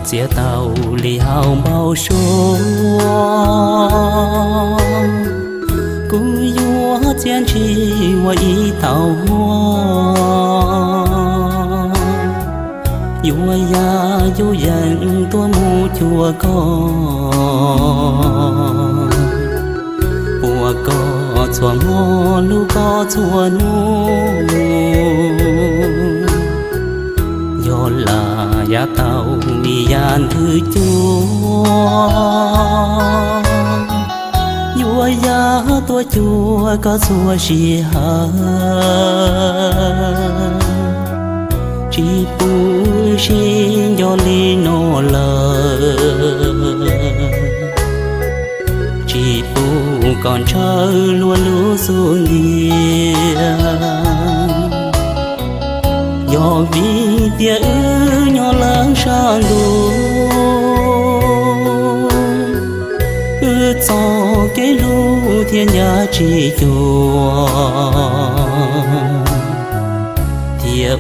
Txiav tau li hauv npau suav, kuv yuav txiav ntshis ua ib tauv huab, yuav ya yub yees tuaj mus cuag koj, ua koj txhua hmo hlub koj txhua hnub. Yog lam yav tau li yav ntws cuab, yuav ya tuaj cuag koj txhua sij hawm. Tsis pub sib nco li no lawm, tsis pub kom ntshaw luag lub xub ntiag. Yog vim tias wb nyob leej sab ntuj, wb txoj kev hlub thiaj ncav tsis cuag, thiaj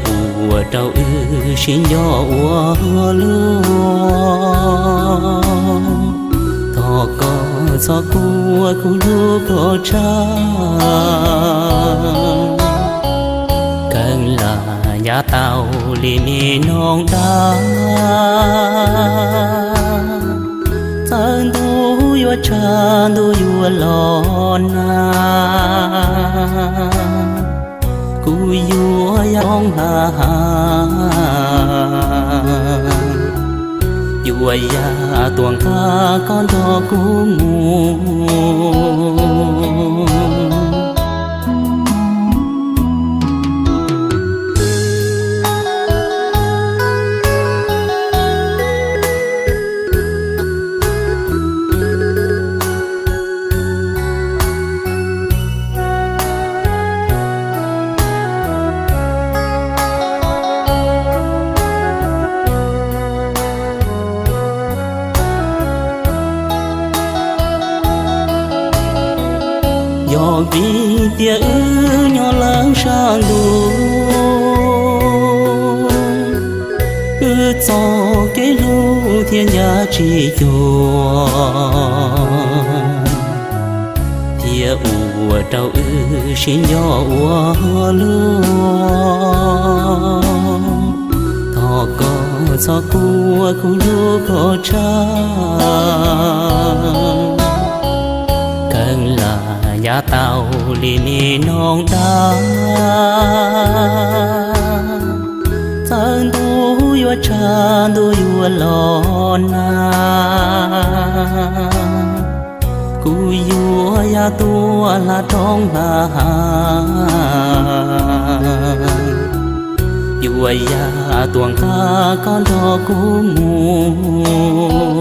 ua rau wb sib nco ua luaj. Thov koj txhob kuaj kuv hlub koj tshaj, kawg lam yav tau li me noog dab. Txawm ntuj yuav tshav ntuj yuav los nag, kuv yuav ya roob hla hav, yuav ya tuaj nqa koj nrog kuv mus. Yog vim tias wb nyob leej sab ntuj, wb txoj kev hlub thiaj ncav tsis cuag, thiaj ua rau wb sib nco ua luaj. Thov koj txhob kuaj kuv hlub koj tshaj, kawg lam yav tau li me noog dab. Txawm ntuj yuav tshav ntuj yuav los nag, kuv yuav ya tuaj hla roob hla hav, yuav ya tuaj nqa koj nrog kuv mus.